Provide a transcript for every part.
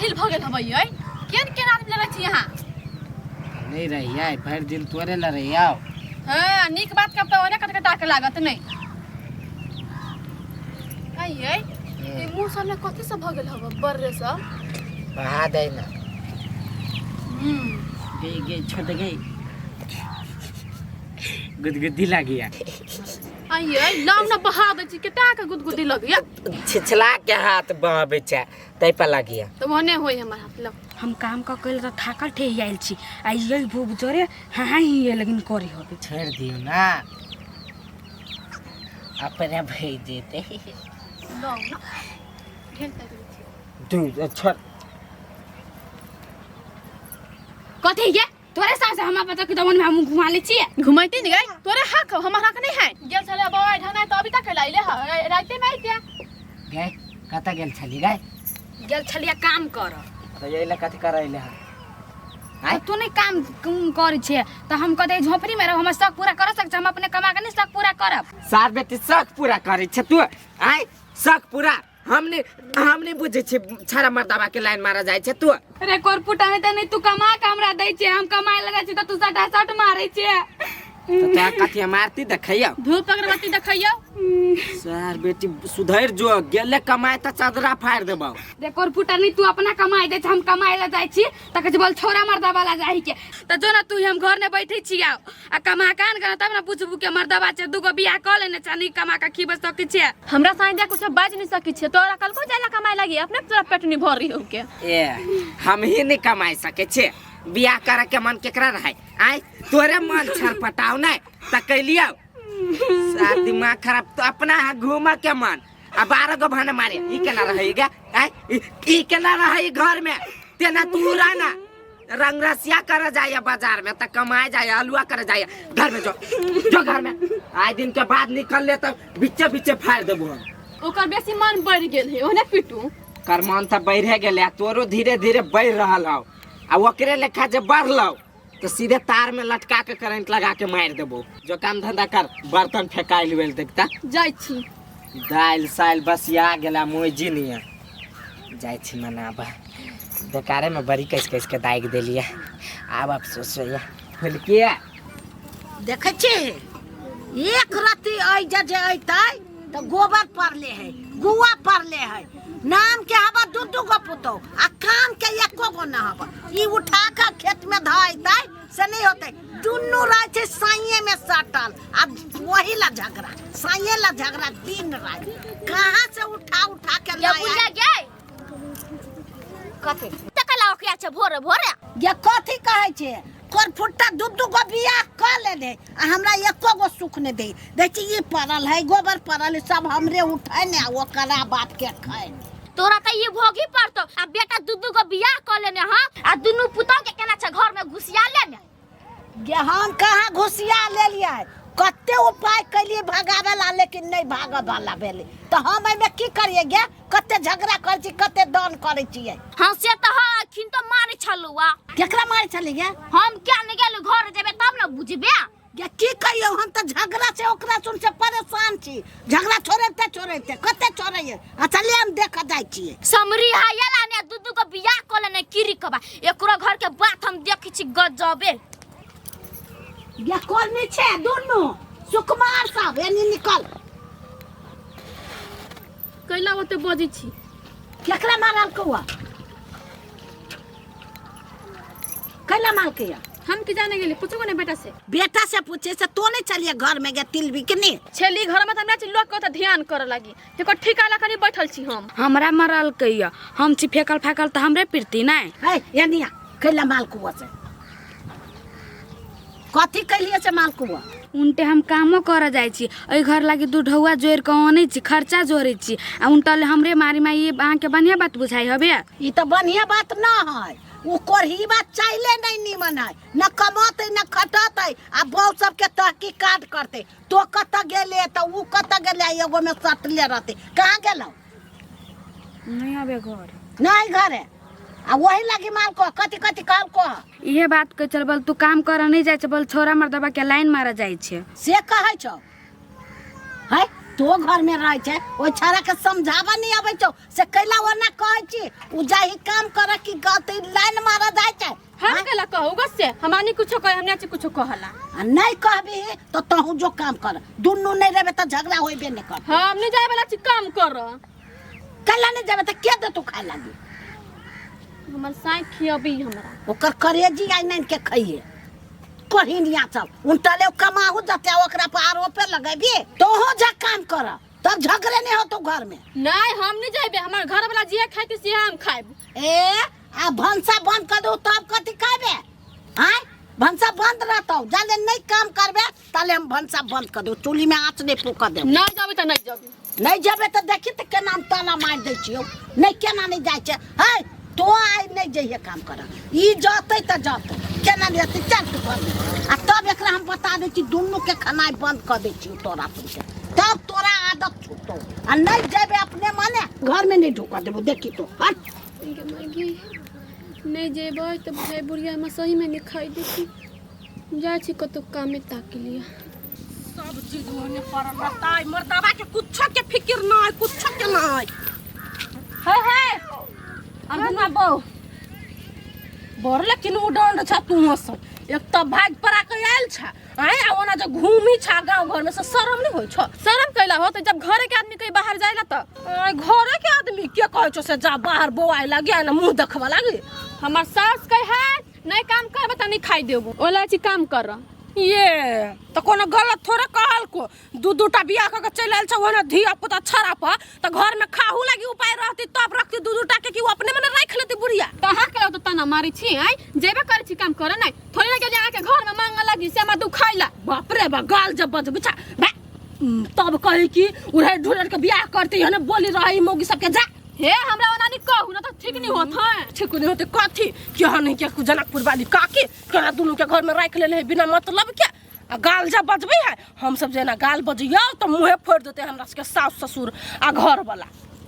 ढील भऽ गेल हबै यै। केन केन आदमी लगै छी अहाँ? नहीं रहियै, भरि दिन तोरे लए रहियौ। हाँ, नीक बात करब तऽ ओने कटकटा के लागत नहि। आइयै, ई मुँह सबमे कथी सब भऽ गेल हब बर्रे सब? बहा दे ना। गई गई छोड़ गई, गुदगुदी लागिया। आइयै, लाउ ने बहा दै छी, केटा के गुदगुदी लगैया। छिछला के हाथ बहबै छै तै पर लागिया। तऽ ओहने होय हमर हाथ लग। हम काम कऽ के तऽ थाकल ठेही आयल छी आ यही भूप जोरे हाँ हाँ ही लेकिन करी होबे। छोड़ दियौ ना, अपने भई जेतै। लाउ ने ढेर ताकि दै छी। दू छोड़। कथी ये तोरे सास हमरा पता कि दमन में हम घुमा ले छियै। घुमैती नहीं गई, तोरे हक हौ, हमर हक नहीं है। गेल छले बौआ ढंगाई तऽ अभी तक लाइले ह, राते में आइते। गए कतऽ गेल छली गए? गेल छलियै काम कर। तऽ एहि लए कथी करै ले हन? तऽ तू नहीं काम कुम करै छियै तऽ हम कहते झोपड़ी में रह, हमर शौक पूरा कर सकै छै, हम अपने कमा के नहीं शौक पूरा करब। सार बेटी शौक पूरा करै छै तू? आय शौक पूरा हम नहीं बुझै छी, छाड़ा मर्दाबा के लाइन मारा जाइ छै तू। अरे कोरपुटा में तऽ नहीं तू कमा के हमरा दै छै, हम कमाए लगै छी तऽ तू सटा सट मारै छै। तऽ तोरा कथी मारती देखैयौ? धूप अगरबत्ती देखैयौ। सार बेटी सुधरि जो, गेले कमाए तऽ चादरा फाड़ि देबौ। रे कोरपुटा नहीं तू अपना कमाए दै छै, हम कमाए ला जाइ छी तऽ कहै छै बोल छोरा मर्दाबा ला जाइ के, तऽ जो ना तू हम घर ने बैठे छी आउ आ कमा के आन के तब ना बुझबू के मर्दबा छै, दूगो बियाह कऽ लेने छै, नहीं कमा के खीबे सकै छै। हमरा साथ जा कुछ बाज नहीं सकै छै, तोरा कल को जाइला कमाए लागी, अपने तोरा पेट नहीं भरी हो के। ए हम ही नहीं कमाए सकै छी, बियाह करे के मन केकरा रहै? आय तोरे मन छरपटाव नहीं त कैलियौ सार दिमाग खराब तो अपना है घूम के मन आ 12 गो भाने मारे ई केना रहेगा? आय ई केना रहे घर में? तेना तू रहना रंग रसिया कर जाए बाजार में त कमाए जाए, हलुआ कर जाए घर में, जो जो घर में आए दिन के बाद निकल ले त बिच्चे बिच्चे फाड़ देबो हम। ओकर बेसी मन बढ़ गेल है, ओने पिटू। कर मन त बढ़े गेले, तोरो धीरे धीरे बढ़ रहल हौ आ ओकरे लेखा जे बढ़लौ तो सीधे तार में लटका के करंट लगा के मार देबो। जो काम धंधा कर, बर्तन फेकाइल वेल देखता। जाइ छी। दालि साइल बसिया गेला मोजी निया जाइ छी मनाबा। बेकारे में बड़ी कस कस के दागि देलियै, आब अफसोस होइया। फुलकिया देखै छी एक रत्ती अइ जे जे अइतै तऽ गोबर पड़ले है, गुआ पड़ले है। नाम के हवा दू दू गो पुतौ आ काम के एको गो न हवा। ई उठा के खेत में धऽ अइतै से नहीं होतै। दुनू रहै छै साइये में सटल आ वही ला झगड़ा, साइये ला झगड़ा दिन राति। कहाँ से उठा उठा के या लाया? बुझा गए कथी? तकला ओकरा छै भोरे भोरे। ये कथी कहै छै? करफुट्टा दू दू गो बियाह कऽ लेने आ हमरा एको गो सुख नहि दै। दै छी ई पड़ल है, गोबर पड़ल है, सब हमरे उठै ने आ ओकरा बाप के खाय। तोरा तऽ ई भोगी पड़तौ आ बेटा दू दू गो बियाह कऽ लेने हँ आ दुनू पुतौह के केना छै घर में घुसिया लेने। गे हम कहाँ घुसिया लेलियै? कते उपाय कैलियै भगाबै ला लेकिन नहि भागऽ वाला भेलै, तऽ हम एहिमे की करियै गे? कते झगड़ा करै छी, कते दान करै छियै। हाँ से तऽ हाँ, अखिन तऽ मारै छलहुँ आ। केकरा मारै छली गे? हम क्या नहि गेलहुँ, घर जेबै तब ने बुझबै। गे की कहियौ, हम तऽ झगड़ा से ओकरा सुन से परेशान छी। झगड़ा छोड़ैते छोड़ैते कते छोड़ैयै। अच्छा ले हम देखऽ जाइ छियै। समरी है एला ने दू दू गो बियाह कऽ लेने किरी कबा, एकरो घर के बात हम देखै छी गजबे। गे कोन छै दुनू सुकुमार सब एनी निकल। कैला ओते बजै छी? केकरा मारल कौआ? कैला मारलकै? हम की जाने गेली, पूछबो ने बेटा से। बेटा से पूछे से तो नहीं चलिए घर में गे तिल बिकनी। छेली घर में त हमरा लोग के ध्यान करे लागी, देखो ठिका ला कनी बैठल छी हम। हमरा मरलकै या, हम छी फेकल फाकल तऽ हमरे पीरती नै। है एनिया कैला माल कुआ से कथी कैलिए से माल कुआ? उनटे हम कामो करऽ जाइ छी, एहि घर लागी दू ढौआ जोड़ि कऽ अनै छी, खर्चा जोड़ै छी आ उनटल हमरे मारी माई। ई अहाँके बढ़िआँ बात बुझाइ हबे? ई तऽ बढ़िआँ बात न है। ओ कोरही बात चाहले नहीं नीमन है, न कमतै न खटतै आ बहू सबके तहकीकात करतै। तो कतऽ गेले तऽ उ कतऽ गेले, एगो में सटले रहतै। कहाँ गेलौ? नहीं आबे घर। नहीं घरे आ वही लगी माल को कथी कथी कहल को? इहे बात कहै छल, बोल तू काम करऽ नहीं जाइ छै, बोल छोरा मर्दबा के लाइन मारऽ जाइ छै। से कहै छौ? है तो घर में रहै छै ओहि छौड़ा के समझाबऽ नहि अबै छौ से कैला ओना कहै छी उ जाही काम कर कि गलती लाइन मारऽ जाइ छै हम कैला कहू गो से हमरा नहीं कुछो कहे हमने कुछो कहला आ नहीं कहबी तो तहु जो काम कर दुनू नहीं रहबे तो झगड़ा होइबे नहीं कर हम नहीं जाए वाला छी काम कर कैला नहीं जाबे तो के दे तू खाए लागी हमर साई खियबी हमरा ओकर करेजी आइ नानि के खइए कहिनिया सब उनटले कमाहू जते ओकरा पर आरोपे लगेबी तोहो जा काम कर तब झगड़े नहीं होतो घर में। नहीं हम नहीं जाबे, हमर घर वाला जे खाइते से हम खाइब। ए आ भनसा बंद कर दू तब कथी खाइबे? आय भनसा बंद रहतौ, जाले नहीं काम करबे ताले हम भनसा बंद कर दू, चूल्ही में आँच नहीं फूक देब। नहीं जाबे त नहीं जाबे। नहीं जाबे त देखी त केना हम ताना मार दै छियौ, नहीं केना नहीं जाइ छै। है तो आइ नहीं जइहे काम कर, ई जतै त जतै, केना नहीं जतै चल तू घर में। आ तब एकरा हम बता दै छी दुनू के खानाइ बंद कर दै छियौ तोरा सबके, तब तोरा आदत छूटतौ। आ नहीं जेबे अपने मने घर में नहीं ढुका देबो, देखी तो हट। नहीं जेबै त भाई बुढ़िया में सही में नहीं खाई देखी, जाइ छी कतौ कामे ताकि लिया। सब चीज ओने पड़ल रहतै, मर्दाबा के कुछो के फिक्र नहीं, कुछो के नहीं। हे हे अर्जुना बहू बड़ लेकिन उडंड छ तू हंस, एक त भाग परा के आयल छ आय, आ ओना जे घूमी छ गांव घर में से शरम नहीं होय छ? शरम कैला हो त जब घरे के आदमी कहीं बाहर जाइला त? आय घरे के आदमी के कहै छौ से जा बाहर बौआए लागी आ ना मुंह देखबा लागी? हमर सास कहे है नहीं काम करब त नहीं खाई देबो, ओला छी काम कर। ये त कोनो गलत थोड़े कहल को, दू दूटा बियाह क के चलि आयल छ ओना धिया पुता छड़ा पर, त घर में खाहू लागी उपाय रहती तब रखती दू दूटा के, कि उ अपने मने राख लेती बुढ़िया? कहाँ के तो तना मारी छी आय, जेबे करे छी काम करे नहीं थोड़ी ना के आके घर में मांगे लगी से हमरा दुखाइला। बाप रे बा गाल जब बजबी छा बा, तब कही कि उड़े ढुड़े के बियाह करती हने बोली रही मौगी सबके जा। हे हमरा ओना नहीं कहू ना त ठीक नहीं होत है। ठीक नहीं होते कथी के हन के जनकपुर वाली काकी केना दुनू के घर में राख लेले है बिना मतलब के, आ गाल जब बजबी है हम सब जेना गाल बजियो त मुहे फोड़ देते हमरा सबके सास ससुर आ घर वाला।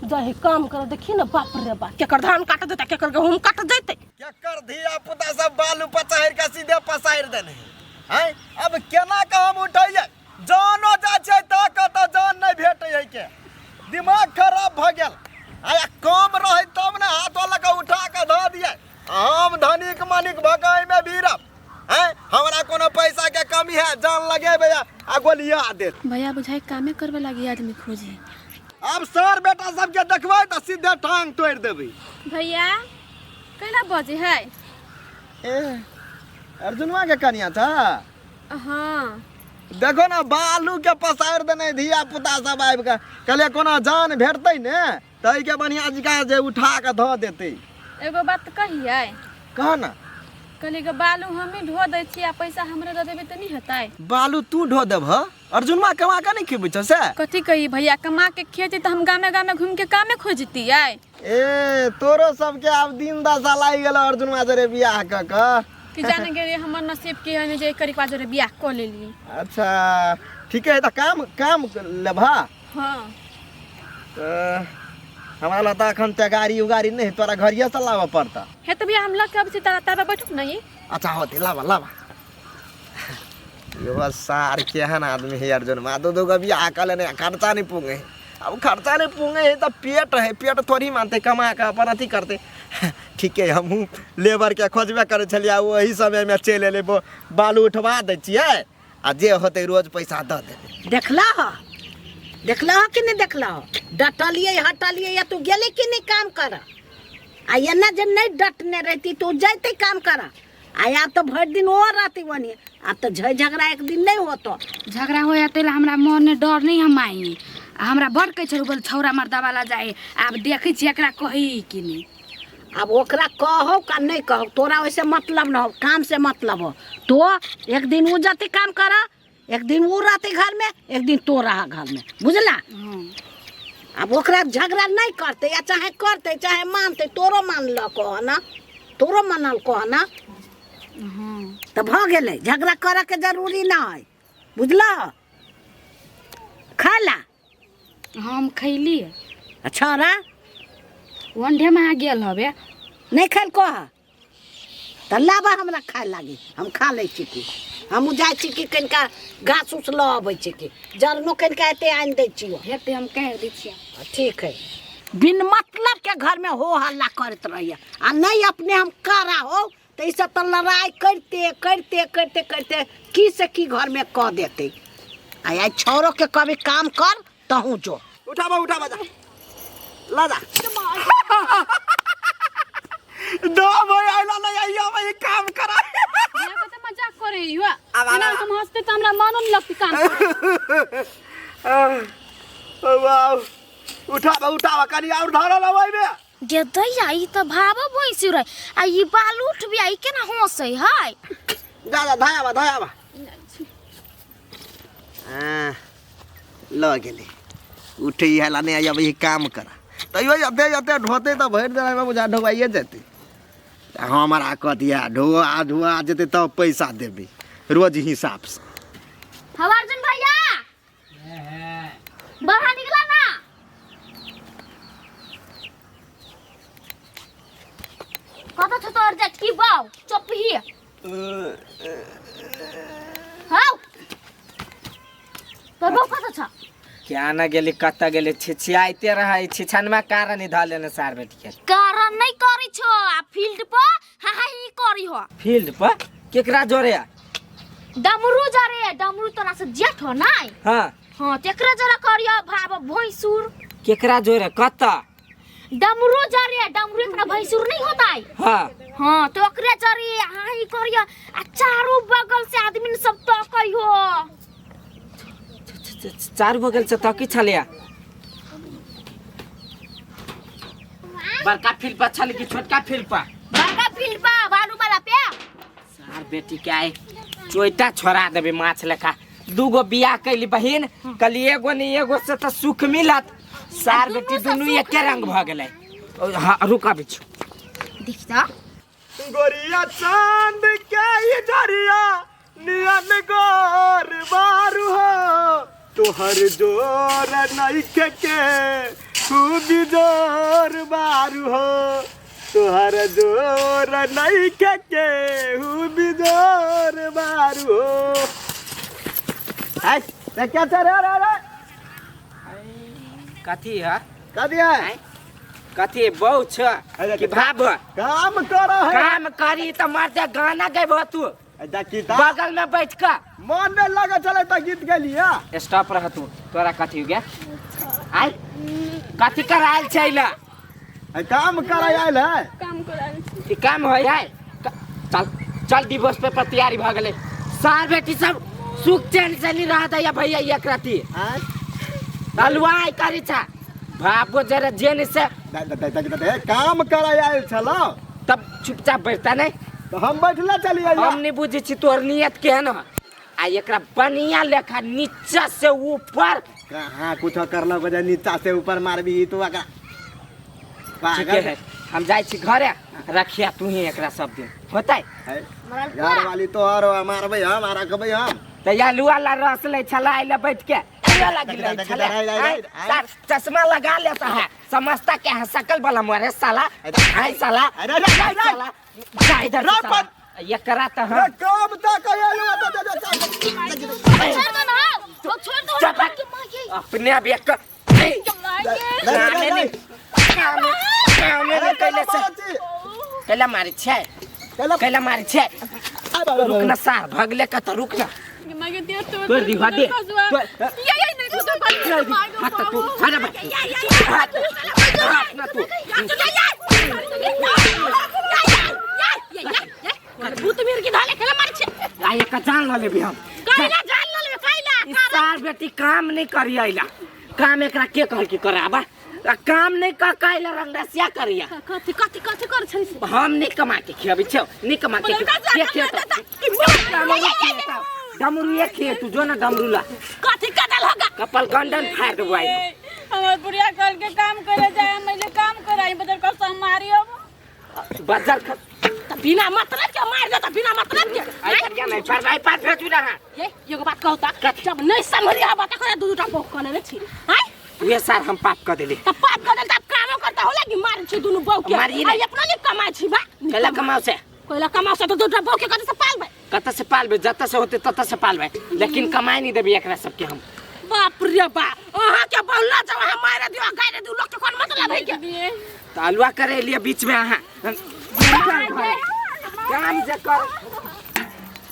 जही काम कर देखी ना बाप रे बाप, केकर धान काट देता केकर गहूम काट देते, केकर धिया पुता सब बालू पचाहिर के सीधे पसारि देने हैं। अब केना के हम उठैये, जानो जा छै त कतौ जान नहीं भेटै है के, दिमाग खराब भ गेल। आया कम रहै तब ने हाथ वाला के उठा के धऽ दियै, हम धनिक मनिक भऽ के एहिमे भीड़ब हैं, हमरा कोनो पैसा के कमी है जान लगेबै आ गोलिया देत। भैया बुझाइ कामे करबे लागी आदमी खोजे। अब सर बेटा सबके देखबै तऽ सीधे टांग तोड़ि देबै। भैया कैला बजे है? ए अर्जुनवा के कनिया छ? हाँ। देखो ना बालू के पसारि देने धिया पुता सब आबि के, कहलियै कोना जान भेटतै ने तै के बढ़िया जकाँ जे उठा के धऽ देतै। एगो बात कहियै? कह ना। कहलियै गे बालू हमही ढो दै छी आ पैसा हमरे दऽ देबै तऽ नहि हेतै? बालू तू ढो देबह? अर्जुनवा कमा के नहि खिबै छौ से? कथी कही भैया, कमा के खेतै तऽ हम गामे गामे घूमि के कामे खोजतियै। ए तोरो सबके आब दिन दशा लागि गेल अर्जुनवा जरे बियाह कऽ के। कि जाने गेलियै हमर नसीब की है जे एकर पास जरे बियाह कऽ लेलियै। अच्छा ठीके है, तऽ काम काम लेबह? हाँ। तऽ हमरा लग तऽ एखन तेगारी उगारी नहि, तोरा घरिये से लाबऽ पड़तऽ। हे तऽ भैया हम लग के अबै छी, तारा तारा बैठू नहीं। अच्छा होतै, लाबऽ लाबऽ। यो सार केहन आदमी है अर्जुनवा, दू दू गो बियाह कऽ लेने, खर्चा नहीं पुंगे। अब खर्चा नहीं पुंगे है तऽ पेट है, पेट थोड़ी मानते कमा के अपन अथी करते। ठीके हमहूँ लेबर के खोजबे करै छलियै, ओही समयमे चलि एलै, बालू उठवा दै छियै आ जे होतै रोज पैसा दऽ देबै। देखलह देखलह कि नहि देखलह? डटलियै हटलियै या तू गेलै कि नहि काम कर? आ एना जे नहीं डटने रहती तो जैते काम कर। आ आब तो भरि दिन ओ रहती ओनी, आब तो झै झगड़ा एक दिन नहीं होतो। झगड़ा हो जाते ला हमरा मन में डर नहीं हम आई, आ हमरा बड़ कहै छौ बोल छौरा मर्दावा ला जाए, आब देखै छी एकरा कही कि नहीं। अब ओकरा कहो का नहीं कहो तोरा वैसे मतलब न हो, काम से मतलब हो। तो एक दिन उ जाते काम कर, एक दिन उ रहते घर में, एक दिन तो रहा घर में, बुझला? अब ओकरा झगड़ा नहीं करते या चाहे करते चाहे मानते, तोरो मान ल कह ना, तोरो मानल कह ना। तो भ गेलै, झगड़ा करे के जरूरी ना है, बुझला? खाला हम खैली। अच्छा रा वंडे में गेल हबे नहीं खेल कह? तऽ लाबऽ हमरा खाय लागी, हम खा लै छी। की हमहूँ जाइ छी कि कनिका घास उस लऽ अबै छी कि जरनो कनिका एते आनि दै छियौ। हेतै, हम कहि दै छियै। ठीक है। बिन मतलब के घर में हो हल्ला करैत रहैया आ नहीं अपने हम करा हो तऽ ई सब तऽ लड़ाई करते करते करते करते की से की घर में कऽ देते। आ आई छौरो के कभी काम कर तहूँ जो। उठाबा उठाबा, जा ला जा दो भाई आइला नहीं आइया भाई काम करा। यहाँ के तऽ मजाक करे हुआ। आब- एना हम हंसते तऽ हमरा मनो नहीं लगती काम करे। वाह, उठाबा उठाबा, कनी और धरल अबै बे। गे दैया, ई तऽ भावो भैंसुर है आ ई बाल उठ भी आ ई केना हंसै है? जा जा, धायाबा धायाबा। हाँ, ल गेलै उठे इएह ला नहि आब ई काम करा तैयो जते जते ढोते तऽ भरि दिन एहिमे बुझा ढोबाइए जेतै। हमरा कह दिया ढो आ ढोआ जेतै तब पैसा देबै रोज हिसाबसँ। हौ अर्जुन भैया, बाहर निकला ना। कतऽ छौ तोहर जेठकी बाउ? चुप ही हौ, तोहर बाउ कतऽ छ? क्या ना गेली, कतऽ गेली, छिछियाइते रहै छिछनमा कारण ही धऽ लेने सार बेटी के। कारण नहीं करी छो आ फील्ड पर हा हा ही करी हो। फील्ड पर केकरा जोरे? डमरू जरे, डमरू तोरा से जेठ हो नाय? हाँ। हाँ, तेकरा जरा करियो भाव भैंसुर। केकरा जोरे, कतऽ? डमरू जरे, डमरू इतना भैंसुर नहीं होता है। हाँ। हाँ, तो ओकरे जरे हाँ ही करियो आ चारों बगल से आदमी सब तकै हो। चारू बगल से तकी छलिया? बड़का फील्ड पर छल कि छोटका फील्ड पर? बड़का फील्ड पर, बालू वाला पे। सार बेटी के आए चोइटा छोड़ा देबे माछ लेखा। दूगो बियाह कैली बहिन, कहली एगो ने एगो से तऽ सुख मिलत। सार बेटी दुनू एके रंग भऽ गेलै। हाँ, रुक अबै छी। देख तऽ। गोरिया चांद के इजरिया नियन गोर बारू हो, तोहर जोर नइखे के खूब जोर बारू हो, तोहर जोर नइखे के खूब जोर बारू हो। हाय, ते क्या चल रे रे रे? कथी है? कथी है? कथी बहु छ कि भाव? काम कर है। काम करी त मर जा, गाना गैबो तू। देखी त बगल में बैठ के मन में लगे चले त गीत गेलिया। स्टॉप रह तू, तोरा कथी हो गया? आय कथी करायल छै ला? ए, काम कराय आयल है। काम करायल। ई काम होय है? चल चल, डिवोर्स पेपर तैयारी भ गेलै। सार बेटी सब सुख चैन से नहीं रहत या भैया एक राती। आय हलवाई करी छा भाबो जरा जेन से। दे दे दे दे दे, काम कराय आयल छलो। तब चुपचाप बैठता नहीं तो हम बैठला चलिए। हम नहीं बुझे छी तोहर नियत केहन है। आ एकरा बढ़िया लेखा नीचा से ऊपर। कहाँ कुछ करलो बजे नीचा से ऊपर मारबी तू एकरा। ठीके है, हम जाइ छी घरे, रखिया तू ही एकरा सब दिन होतै। घर वाली तो और मारबै हम आ रखबै हम। त या लुआ ला रस लै छला आइले बैठ के लुआ ला गिलै छला। सर चश्मा लगा लेता है, समझता क्या है शकल वाला मरे साला। हाय साला, साला जा इधर से साला। एकरा त हम काम त कहियो त छोड़ दो ना, वो छोड़ दो। चुप। अपने अब एक कामे नहीं, कामे कामे नहीं कैले से कैला मारी छै, कैला मारी छै? रुक ना सार, भगले का तो रुक ना। मागे दे तो। तोर दिवा दे। ये ये नहीं कुछ कर। हाथ तू हट बा, हाथ हाथ ना तू। भूत मीर की धाले खेला मार छे। आ एक जान ल लेबी हम। कैला जान ल लेबे कैला? ई सार बेटी काम नहीं करी आइला। काम एकरा के कहल की कराबा? आ काम नहीं कर कैला रंगरसिया करिया। कथि कथि कथि कर छै? हम नहीं कमा के खियाबै छौ, नहीं कमा के। के खेत डमरू एक खेत तू जो ना डमरू ला। कथि कदल होगा? कपल गंडन फाड़ देबो आई। हमर बुढ़िया कल के काम करे जाए, हम ले काम कराई बदल कर मारियो बजर ख त बिना मतलब के मार दे त बिना मतलब के। आई पर नहीं पर भाई पर भेजू ना। ये एगो बात कहू त, जब नहीं समझ आबा त करे दू दूटा पोख कने ने छी। हाय उहे सार हम पाप कर देली। त पाप कर देली त कामो करता होला कि मार छी दुनु बहू के? मारिए आई अपना नहीं कमाई छी बा। कैला कमाओ से? कोइला कमाओ से तो दूटा बहू के कतऽ से पालबै? कतऽ से पालबै? जतऽ से होतै ततऽ से पालबै, लेकिन कमाए नहीं देबै एकरा सबके हम। बाप रे बा, अहाँ के बोलला जब अहाँ मारे दियो गाड़ि दियो, लोक के कोन मतलब है के? तऽ अलुआ करे लिए बीच में अहाँ काम जे कर।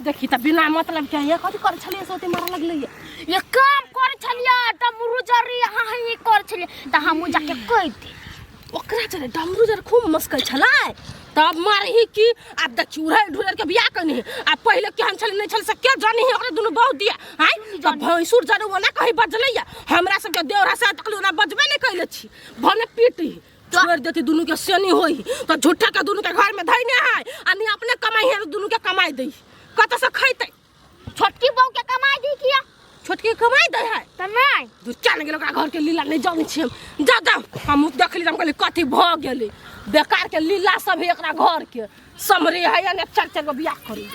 देखी तऽ बिना मतलब के ये कथी करै छलियै से ओते मारऽ लगलै। ये काम करै छलियै डमरू जरी, अहाँ ही करै छलियै तऽ हमहूँ जाके कहि दे ओकरा जरे डमरू जरे खूब मस्कै छलै तब मारही की। आब देखी उड़ै ढुड़ै के बियाह कनी। आ पहिले केहन छलै नहि छलै से के जानी है, ओकरा दुनू बहुत दिया आँय तऽ भैंसुर जरे ओना कहीं बजलैया। हमरा सबके देवरा से तकली ओना बजबे नहि कैले छी, भने पीटी छोड़ देती दुनू के सेनी होई तो झूठा के दुनू के घर में धैने है आ नहीं अपने कमाई है दुनू के कमाई दी, कतऽ से खैतै? छोटकी बहू के कमाई दी किया? छोटकी कमाई दै है तऽ नहि दू चान गेल ओकरा घर के लीला नहि जानै छियै हम। जा जा, हम देखली, हम कहली कथी भऽ गेलै, बेकार के लीला सब है एकरा घर के, समरे है या ने चारि चारि गो बियाह करैया।